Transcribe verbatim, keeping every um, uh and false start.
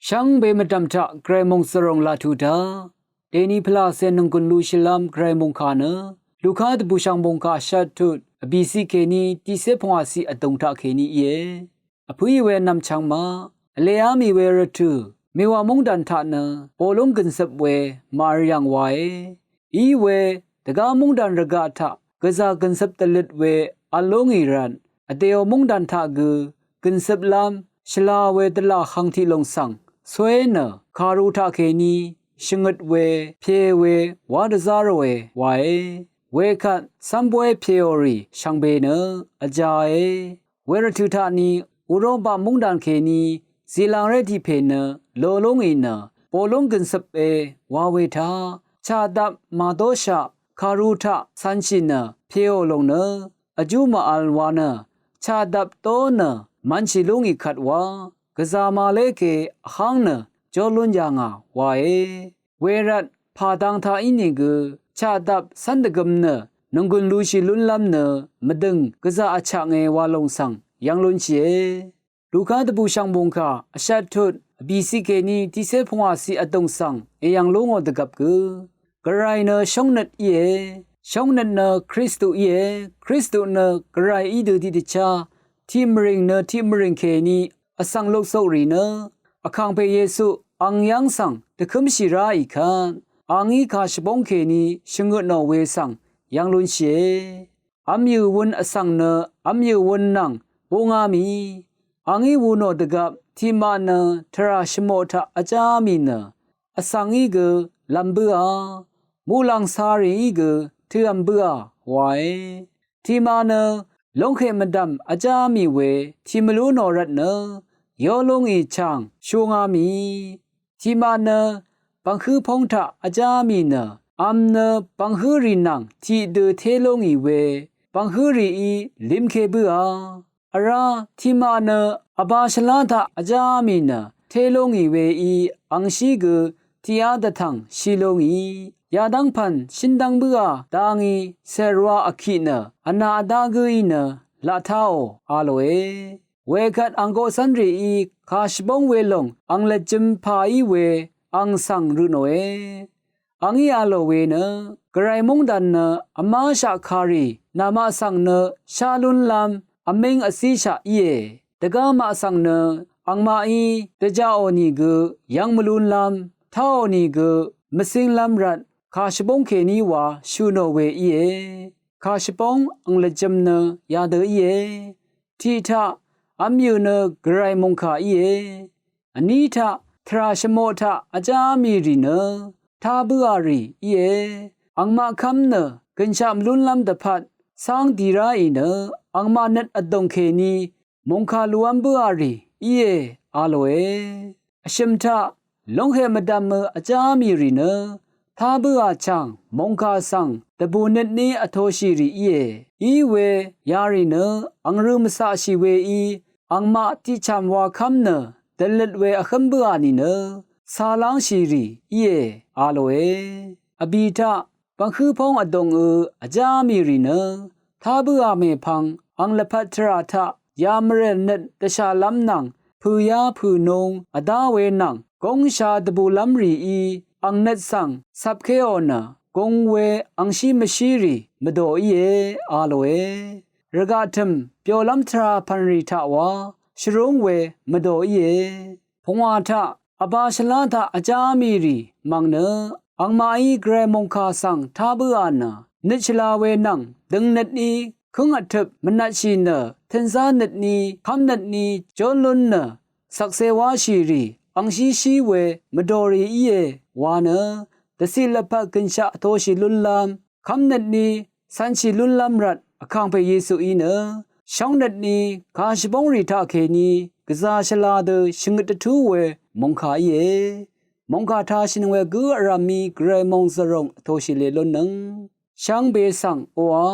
Shvngbe mvdv̀m taq gvray mòngzv̀ròng laq tuq daq, dèni pvlàcè nònggùn lushìlv́m gvray mòngkà nø, Luka dvbùshv̀ng mòngkà shvt tut vbìciq kèní tiqcé pvngwàciq vdùng taq kèní íe. Vpǿì we nv̀mchvng maq, vleá mì we rvtø̀, mèwà móngdàn taq nø, bòlúng gø̀nzøp we màvl yv̀ng wae. Í we, dvgá móngdàn rvgaq taq gvzà gø̀nzøp dvløt we v̄l lú ngì rvt, vdèò móngdàn taq gø gø̀nzøplv́m shvla we dvlà hang tiq lòng svng cwé nø, kàru taq kèní shvngøt we, pye we, wá dvzá ròe wae. Wekvt cv́m bóy pyeò rì shvngbe nø vjāe. Wervtø̀ taq ni, Uropa móngdàn kèní zìlangré tiq pè nø lo lú ngì nø, bòlúng gø̀nzøp e wa we taq, chaqdap màdóshaq kàru taq cv̄nshì nø pyeò lòng nø, vjú màvl wa nø, chaqdap dó nø mv̄nshì lú ngì kvt wa, gvzà màlé ke vháng nø jólún yà ngà wae. Wervt pàdang taq ínìgø, chaqdap cv́n dvgøm nø, nònggùn lushì lúnlv́m nø, mvdø̀ng gvzà vchaknge wa lòng svng yv́ng lúnshìe. Luka dvbùshv̀ng mòngkà vshvt tut vbìciq kèní tiqcé pvngwàciq vdùng svng èyv̀ng lú ngò dvgvp gø, gvray nø shóngnøt íe. Shóngnøt nø Kristu íe. Kristu nø gvray í dø tiqdvchá, tiqmvrìng nø tiqmvrìng kèní vsvng luksukrì nø, vkàngpè Yesu ang yv́ng svng dvkǿmshì ráì kvt, angí kàshvbóng kèní shvngøtnò we svng yv́ng lúnshìe. Vmyø̀ wun vsvng nø vmyø̀ wun nvng búngá mì, angí wu nò dvgvp tiqmaq nø tvrà shvmoq taq vjá mì nø, vsvngí gø lv̄m bǿà, muqlàng carìí gø tø̄v̄m bǿà wae. Tiqmaq nø lóngkè mvdv̀m vjá mì we tiq mvlú nò rvt nø, yó lú ngì chàng shúngá mì. Tiqmaq nø bv̀nghǿ póng taq vjá mì nø, v̄m nø bv̀nghǿrì nvng tiqdø té lú ngì we, bv̀nghǿrìí limke bǿà. Vrá tiqmaq nø vbā shvlá taq vjá mì nø té lú ngì weí angshí gø tiqyá dvtv̀ng shí lú ngì, yadv́ng pv̀n shíndv́ng bǿà dá ngí cèrwa vkiq nø vnà vdá gǿí nø laq táò a lòe. Wekvt ang koqcv́nrìí kàshvbóng welòng ang lvjø̄m pà í we ang svng rø tnòe. Angí a lò we nø, gvray móngdàn nø vmáshaq kàrì namaq svng nø shá lúnlv́m vmíng vcíshaq íe. Dvgá maq svng nø angmaqí dvjaqò nìgø yv́ng mvlúnlv́m, táò nìgø mvcínglv́m rvt kàshvbóng kèní wa shø̀ nò we íe. Kàshvbóng ang lvjø̄m nø yadø íe. Tiq taq, vmyø̀ nø gvray mòngkà íe. Vní taq, tvrà shvmoq taq vjá mì rì nø tá bǿà rì íe. Angmaq kv́m nø gø̀nshaq mvlúnlv́m dvpvt cáng di ráì nø, angmaq nøt vdòng kèní mòngkà lúv́m bǿà rì íe a lòe. Vshø̀m taq, lónghe mvdv̀mø vjá mì rì nø tá bǿà chàng mòngkà svng dvbù nøtní vtōshì rì íe. Í we yarì nø ang rø mvcaqshì weí, angmaq tiqchàm wakv́m nø dvløt we vhǿm bǿà nìnø cā lángshì rì íe a lòe. Vbì taq, bv̀nghǿ póng vdòngø vjá mì rì nø tá bǿà mèpvng ang lvpat tvrà taq yamvrèl nøt dvshàlv́m nvng pø̀yá pø̀nung vdá we nvng góngsha dvbùlv́m rìí ang nøt svng cvpkéò nø gung we angshí mvshí rì mvdò íe a lòe. Rvgaq tø̀m byolv́m tvrà pv̀nrì taq wa shvrúng we mvdò íe. Pungwà taq, vbā shvlá taq vjá mì rì mv̀ng nø, angmaqí gvray mòngkà svng tá bǿà nø, nøt shvla we nvng døngnøtní kǿng vtøp mvnvtshì nø, tø̄nzá nøtní kv́mnøtní jón lún nø, shvkse wáshì rì angshí shí we mvdò rì íe wa nø, dvciq lvpat gø̀nshaq vtōshì lúnlv́m, kv́mnøtní cv̄nshì lúnlv́m rvt vkàngpè Yesuí nø shóngnøtní kàshvbóng rì taqkèní gvzā shvla dø shvngøt dvtú we mòngkà íe. Mòngkà tāshìnøng we gǿ vrv̀mí gvray mòngzv̀ròng vtōshì lè lúnnøng shvngbe svng oqà